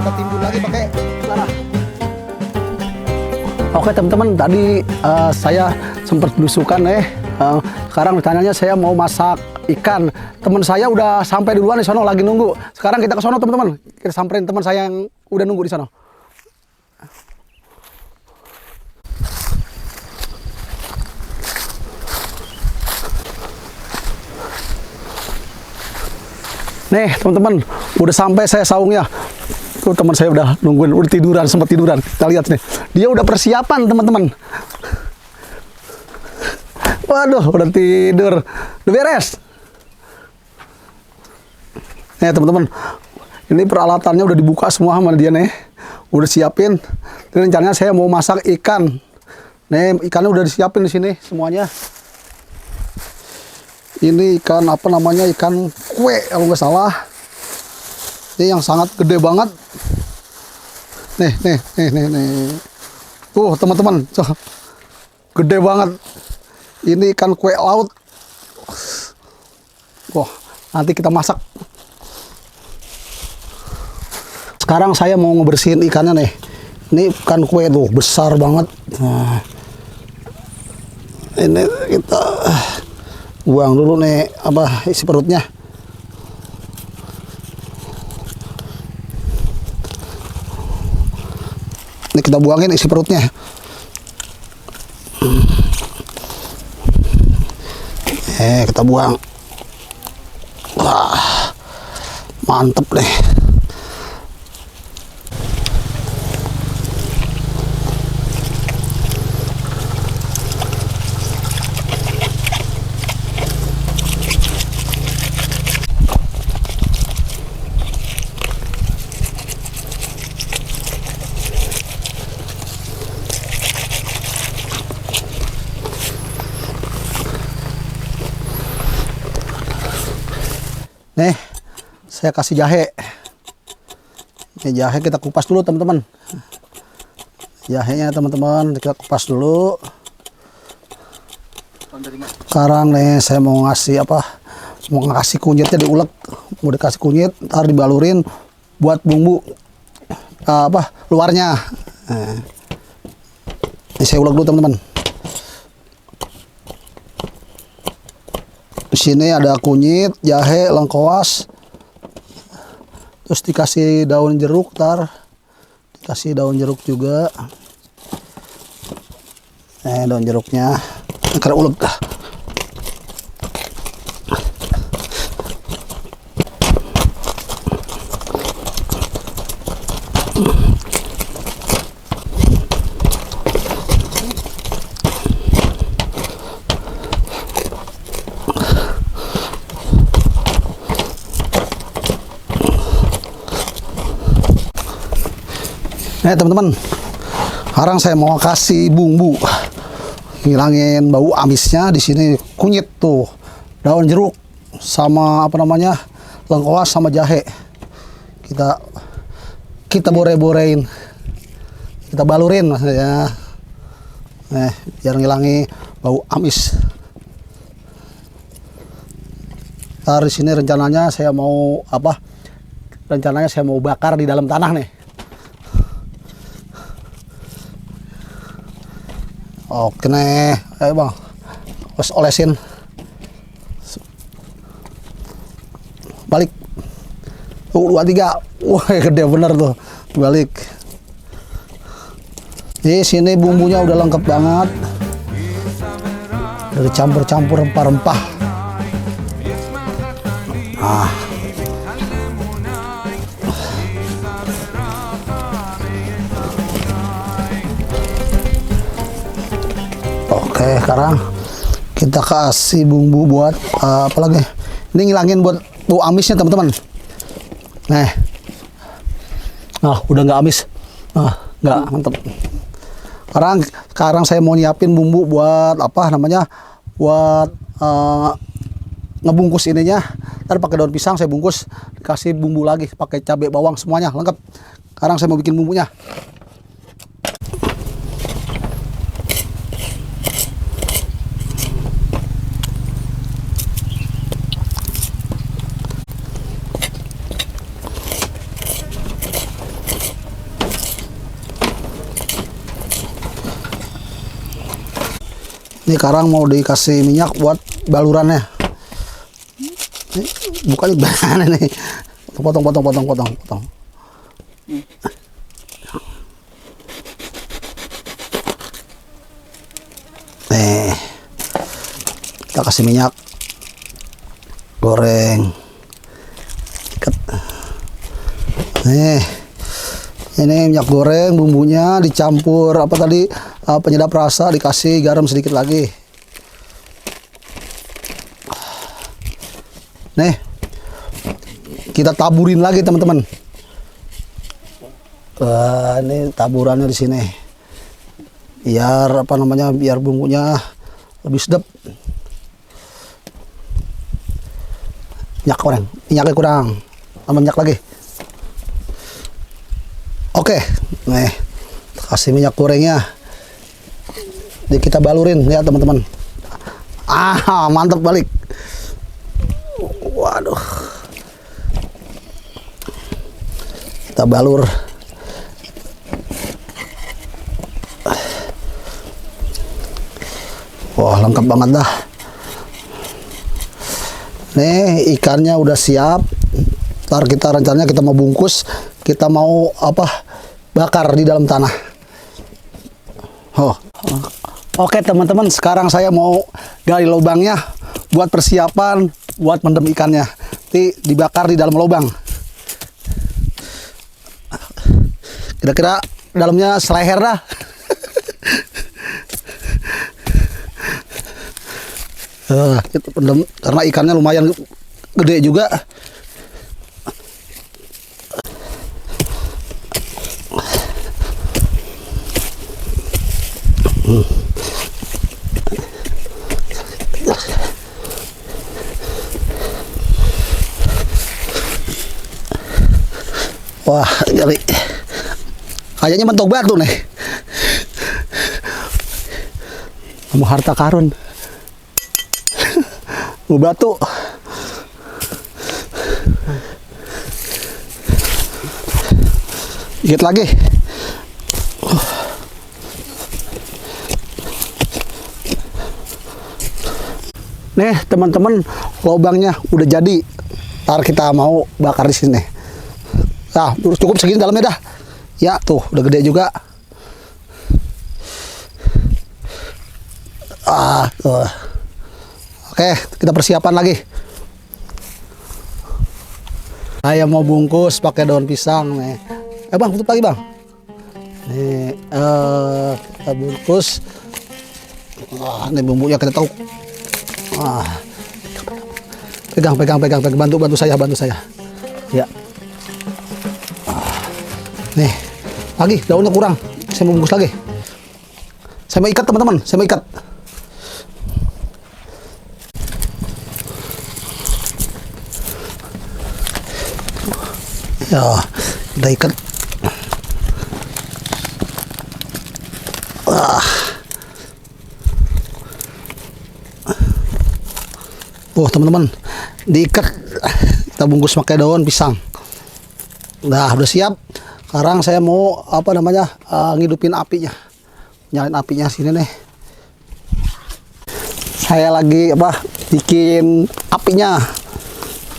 kita timbun lagi pakai tanah. Oke teman-teman, tadi saya sempat belusukan sekarang rencananya saya mau masak ikan. Teman saya udah sampai duluan di sono lagi nunggu. Sekarang kita ke sono teman-teman. Kita samperin teman saya yang udah nunggu di sono. Nih teman-teman, udah sampai saya saungnya. Tuh teman saya udah nungguin, udah tiduran, sempat tiduran. Kita lihat nih, dia udah persiapan teman-teman. Waduh, udah tidur, udah beres. Nih teman-teman, ini peralatannya udah dibuka semua sama dia nih, udah siapin. Ini rencananya saya mau masak ikan. Nih ikannya udah disiapin di sini semuanya. Ini ikan apa namanya, ikan kue kalau nggak salah. Ini yang sangat gede banget. Nih. Tuh teman-teman, gede banget. Ini ikan kue laut. Wah, nanti kita masak. Sekarang saya mau ngebersihin ikannya nih. Ini ikan kue tuh besar banget. Nah, ini kita buang dulu nih apa isi perutnya. Ini kita buangin isi perutnya. Kita buang. Wah, mantep deh. Nih, saya kasih jahe. Ini jahe kita kupas dulu teman-teman. Jahenya teman-teman kita kupas dulu. Sekarang nih saya mau ngasih apa? Mau ngasih kunyitnya diulek. Mau dikasih kunyit, ntar dibalurin buat bumbu apa luarnya. Nah, ini saya ulek dulu teman-teman. Di sini ada kunyit, jahe, lengkoas, terus dikasih daun jeruk, dikasih daun jeruk juga. Daun jeruknya, karena ulek dah. Teman-teman, sekarang saya mau kasih bumbu, ngilangin bau amisnya. Di sini kunyit tuh, daun jeruk, sama apa namanya lengkoas sama jahe. Kita bore-borein, kita balurin maksudnya, biar ngilangi bau amis. Ntar di sini rencananya saya mau apa? Rencananya saya mau bakar di dalam tanah nih. Oke nih, ayo bang, terus olesin, balik, 2, 3, wah gede bener tuh, balik. Di sini bumbunya udah lengkap banget, udah dicampur-campur rempah-rempah. Nah, oke, sekarang kita kasih bumbu buat apa lagi? Ini ngilangin buat bau amisnya teman-teman. Nah, udah nggak amis. Nggak, mantep. Sekarang saya mau nyiapin bumbu buat apa namanya? Buat ngebungkus ininya. Ntar pakai daun pisang saya bungkus, dikasih bumbu lagi, pakai cabai bawang semuanya lengkap. Sekarang saya mau bikin bumbunya. Ini sekarang mau dikasih minyak buat balurannya. Ini bukannya gimana nih? Potong. Nih, kita kasih minyak, goreng, ikat. Nih, ini minyak goreng, bumbunya dicampur apa tadi, penyedap rasa, dikasih garam sedikit lagi. Nih, kita taburin lagi teman-teman. Ini taburannya di sini, biar apa namanya, biar bumbunya lebih sedap. Minyaknya kurang, tambah minyak lagi. Oke, nih kasih minyak gorengnya, jadi kita balurin ya teman-teman. Mantap balik. Waduh, kita balur. Wah, lengkap banget dah. Nih ikannya udah siap. Ntar kita rencananya kita mau bungkus, kita mau apa, bakar di dalam tanah. Oke teman-teman, sekarang saya mau gali lubangnya buat persiapan buat mendem ikannya. Nanti dibakar di dalam lubang. Kira-kira dalamnya seleher dah. Itu pendem, karena ikannya lumayan gede juga. Wah, jadi kayaknya mentok batu nih. Mau harta karun. Mau batu. Dikit lagi. Nih teman-teman, lubangnya udah jadi. Ntar kita mau bakar di sini. Nah, cukup segini dalamnya dah. Ya, tuh udah gede juga. Tuh. Oke, kita persiapan lagi. Saya mau bungkus pakai daun pisang nih. Bang, tutup lagi bang. Nih, kita bungkus. Ini bumbunya kita tahu. Pegang, bantu saya. Ya. Nih, lagi daunnya kurang. Saya mau bungkus lagi. Saya mau ikat teman-teman, Ya, udah ikat. Teman-teman, diikat. Kita bungkus pakai daun pisang. Udah siap. Sekarang saya mau apa namanya, ngidupin apinya, nyalain apinya sini nih. Saya lagi bikin apinya,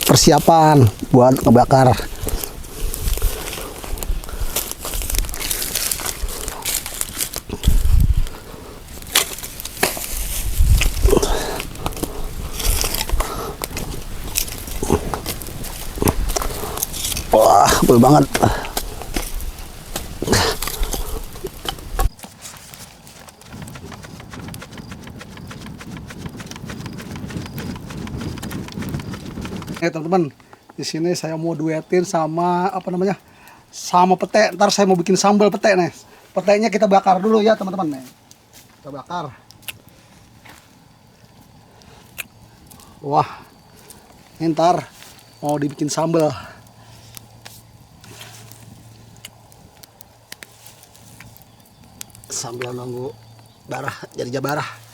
persiapan buat ngebakar. Wah, betul banget. Teman-teman, di sini saya mau duetin sama apa namanya, sama pete. Ntar saya mau bikin sambal pete nih. Petenya kita bakar dulu ya teman-teman nih. Kita bakar. Wah, ini ntar mau dibikin sambal. Sambil nunggu barah jadi jabarah.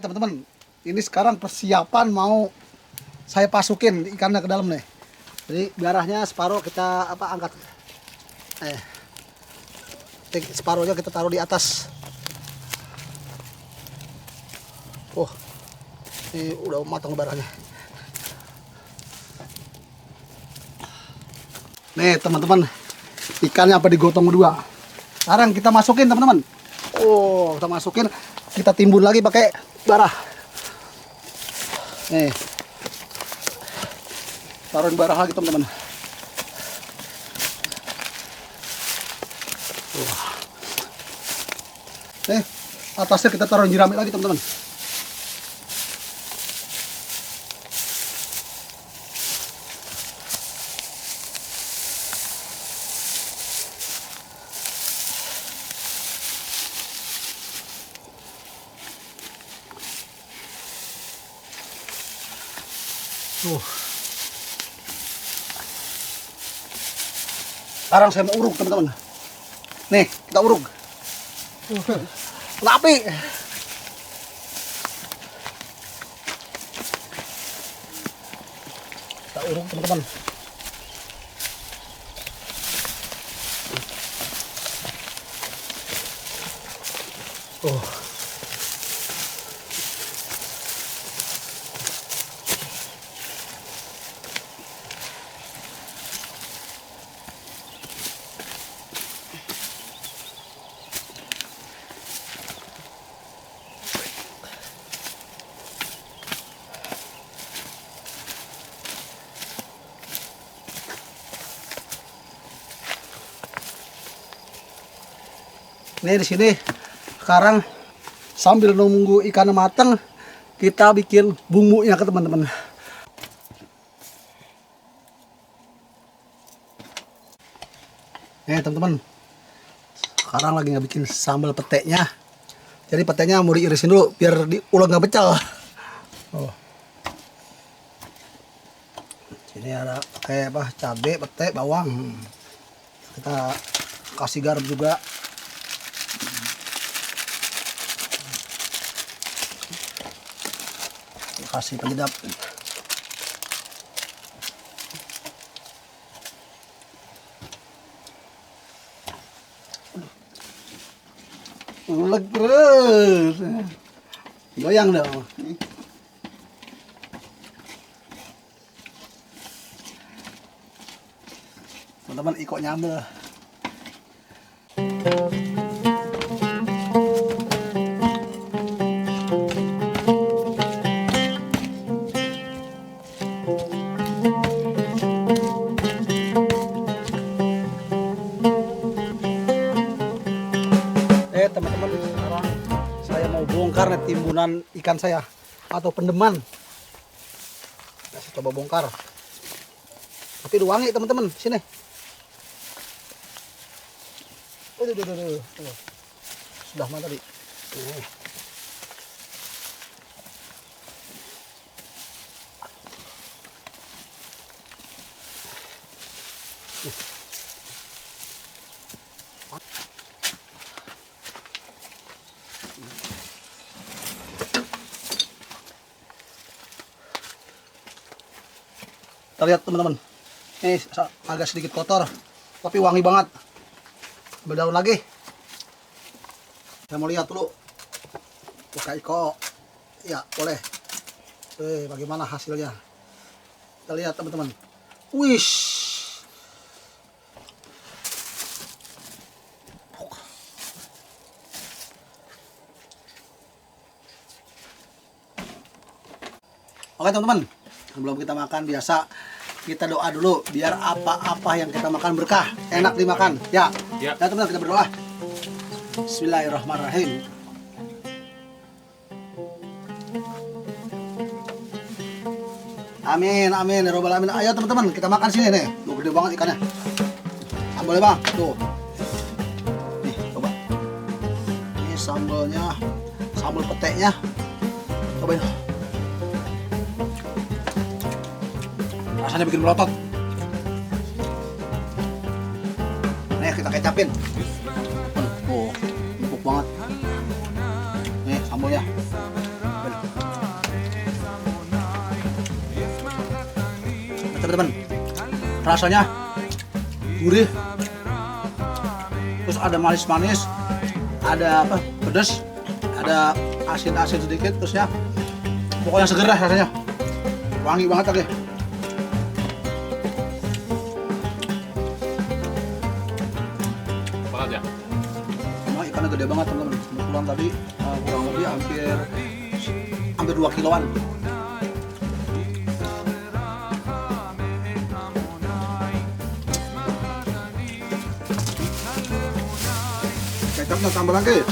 teman-teman, ini sekarang persiapan mau saya pasukin ikannya ke dalam nih. Jadi biarahnya separuh kita angkat. Separuhnya kita taruh di atas. Oh, ini udah matang barangnya. Nih teman-teman, ikannya apa digotong berdua. Sekarang kita masukin teman-teman. Oh, kita masukin, kita timbun lagi pakai bara. Nih, taruhin bara lagi teman-teman. Nih, atasnya kita taruhin jerami lagi teman-teman. Sekarang saya mau uruk teman-teman. Nih, kita uruk. Kena api. Kita uruk teman-teman. Nih di sini sekarang sambil nunggu ikan matang, kita bikin bumbunya ke teman-teman. Nih teman-teman, sekarang lagi nggak bikin sambal peteknya. Jadi peteknya mau diirisin dulu biar diulek nggak pecah. Oh. Sini ada kayak cabai, petek, bawang. Kita kasih garam juga. Kasih penyedap. Ulek terus. Goyang dong. Teman-teman, ikut nyambel. Teman-teman, sekarang saya mau bongkar nih timbunan ikan saya atau pendeman. Saya coba bongkar. Tapi udah wangi teman-teman, sini. Sudah mana tadi? Kita lihat teman-teman, ini agak sedikit kotor tapi wangi banget. Ambil daun lagi. Saya mau lihat dulu buka iko. Ya boleh. Bagaimana hasilnya, kita lihat teman-teman. Wish, oke teman-teman, sebelum kita makan biasa kita doa dulu biar apa-apa yang kita makan berkah, enak dimakan. Ya, ya teman-teman, kita berdoa. Bismillahirrahmanirrahim. Amin, amin, ya robbal alamin. Ayo teman-teman, kita makan sini nih. Tuh gede banget ikannya. Sambalnya bang, tuh. Nih, coba. Ini sambalnya, sambal peteknya. Cobain. Rasanya bikin melotot. Nih kita kecapin. Oh, empuk banget. Nih sambalnya. teman-teman. Rasanya gurih. Terus ada manis-manis, ada apa? Pedas, ada asin-asin sedikit, terus ya pokoknya seger lah rasanya. Wangi banget lagi. Banget ya. Emang ikannya gede banget teman-teman. Kebetulan tadi kurang lebih hampir 2 kiloan. Kecapnya tambah lagi.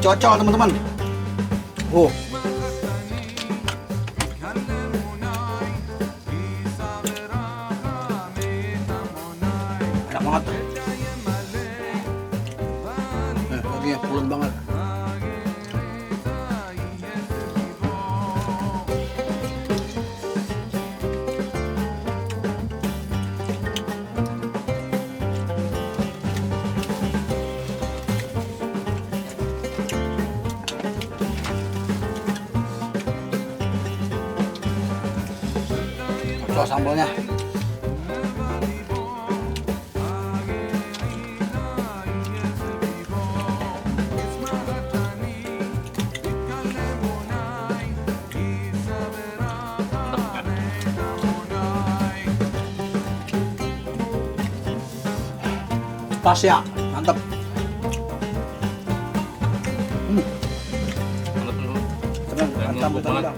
Cocok teman-teman. Oh. Enak banget. Lagi ya, pulen banget. Cocok sambalnya. Pas ya, mantap. Mantap, mantap, mantap.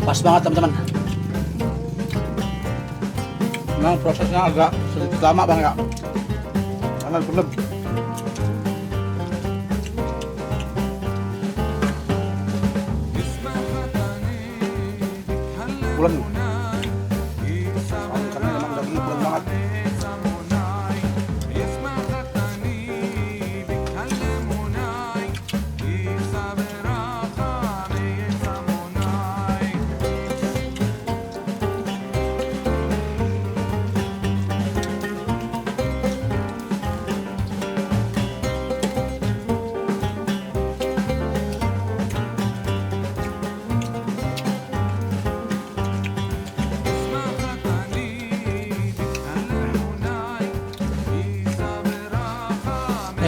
Pas banget teman-teman. Memang prosesnya agak sedikit lama bang ya, karena belum. Bulan. Karena memang daging bulan banget.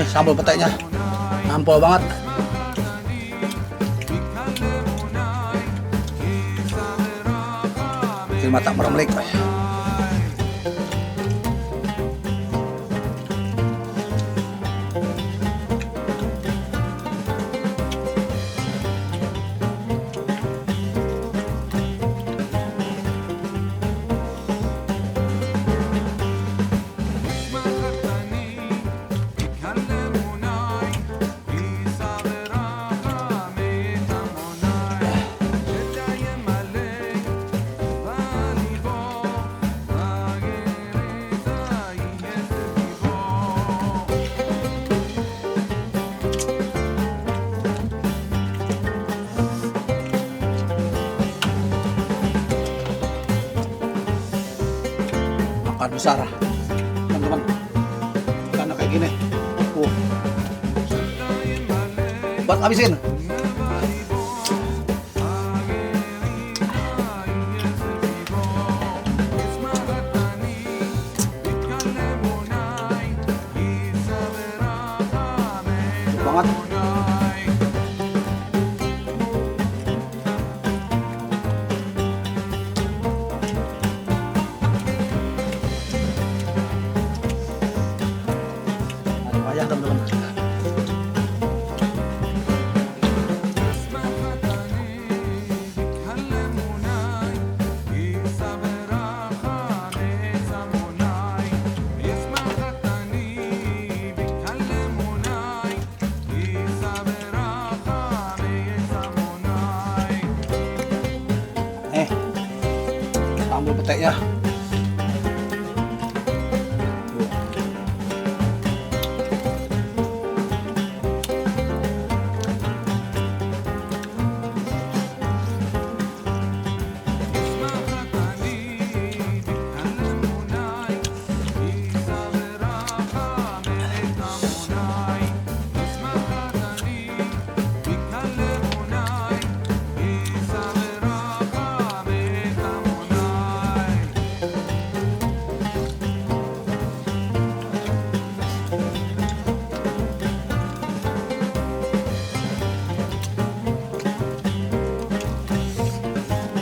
Sambal petainya nampol banget. Bikin mata meremelik. Makan besar teman-teman, karena kayak gini buat habisin. Banget. Lumayan teman-teman. Ambil peteknya.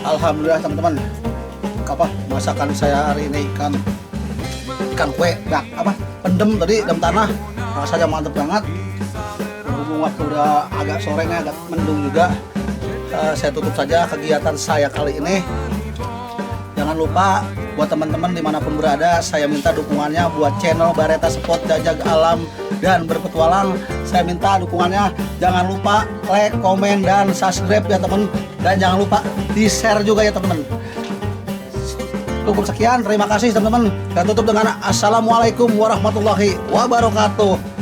Alhamdulillah teman-teman, apa masakan saya hari ini ikan kue, pendem tadi dalam tanah, rasanya mantep banget. Berhubung waktu udah agak sore nih, agak mendung juga, saya tutup saja kegiatan saya kali ini. Jangan lupa buat teman-teman dimanapun berada, saya minta dukungannya buat channel Bareta Spot Jajak Alam dan Berpetualang. Saya minta dukungannya, jangan lupa like, komen, dan subscribe ya teman. Dan jangan lupa di-share juga ya teman-teman. Cukup sekian, terima kasih teman-teman. Dan tutup dengan Assalamualaikum warahmatullahi wabarakatuh.